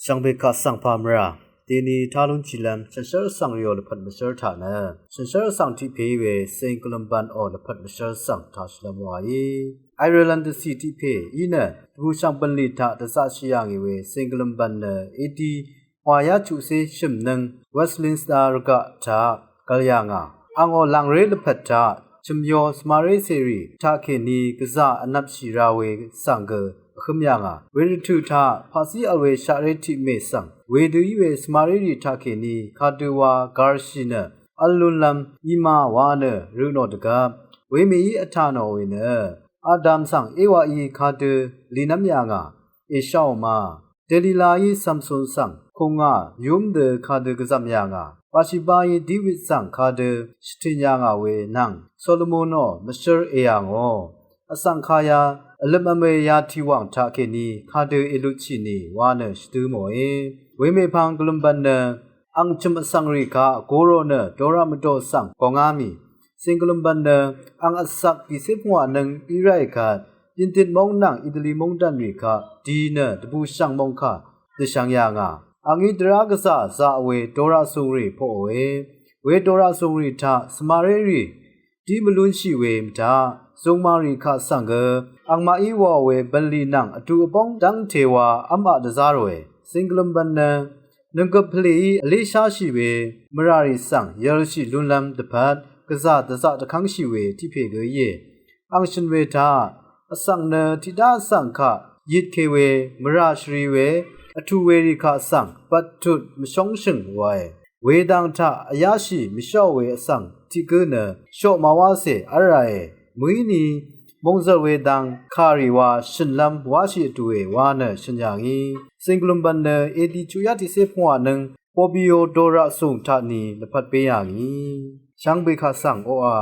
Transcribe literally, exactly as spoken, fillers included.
Shvngbe kaq svng pà mvrà deni tá lúnshìlv́m shànshér vsvng rìò lvpat mvshér taq nø shànshér vsvng tiq pè í we Zing Gvlømbvn ò lvpat mvshér svng taq shvlv́m wa í. Ireland dvcì tiq pè í nø dvbùshv̀ng bv̀nlì taq dvzaqshì yà ngì we Zing Gvlømbvn nø edi pwàyá chuqcé shø̀mnøng Westminster rvgaq taq gvl yà ngà. Àngò làngré lvpat taq chø̀myo svmaré cèrì taqkèní gvzà vnvpshì ra we svng gø vhǿm yà ngà. Wervtø̀ taq paqcí vl we shaqré tiq mè svng wedø í we svmarérì taqkèní kadø wa garshì nø vl lúnlv́m í ma wa nø rø nò dvgvp wemèí vtà nò we nø Adam svng Ewaí kadø lìnv́m yà ngà. Èshaò ma Delilaí Samson svng kùngà yúm dø kadø gvzv̀m yà ngà. Bathshebaí Dawid svng kadø shvtø̀n yà ngà we nvng Solomonò mvshǿr èyà ngò. Vsvng kaya vløpmvm we yatìwàng taqkèní kadø èlutshì nì wa nø shvdǿ mòe. Wemèpvng Gvlømbvn nø ang chø̀m vsvng rì kaq gorò nø doraq mvdò svng gòngá mì. Zing Gvlømbvn nø ang vsvk bìcé pvngwà nøng í ráì kvt Yindit móng nvng Itali móngdàn rì kaq di nø dvbùshv̀ng mòngkà dvshvng yà ngà. Angí dvrá gvzà zaq we doraq zùngrì poqòe. We doraq zùngrì taq svmaré rì dí mvlúnshì we mvtaq zungmàrì kaq svng gø angmaqí wàò we bv̀nlì nvng vdu vbóng dv́ngte wa v́maq dvzá ròe. Zing Gvlømbvn nø nønggøp pvlèí vlésháshì we mvràrì svng yv̄lshì lúnlv́m dvpvt gvzà dvzaq dvkv́ngshì we tiq pè gø íe. Ang shø̀n we taq vsvng nø tiqdá vsvng kaq yitke we mvrà shvri we vtù werì kaq svng bvttut mvshóngshø̀ng wae. Wedang taq vyáshì mvsháò we vsvng tiq gǿ nø shoq màwácè v́l ràe. Mø̀íni mòngzø̀l wedang kàrì wa shø̀nlv́m wáshì vdùe wa nø shø̀n yà ngí. Zing Gvlømbvn nø edi chuqyá tiqcé pvngwà nøng Pobio doraq zùng taqni lvpat bé yà ngì. Shvngbe kaq svng oqà.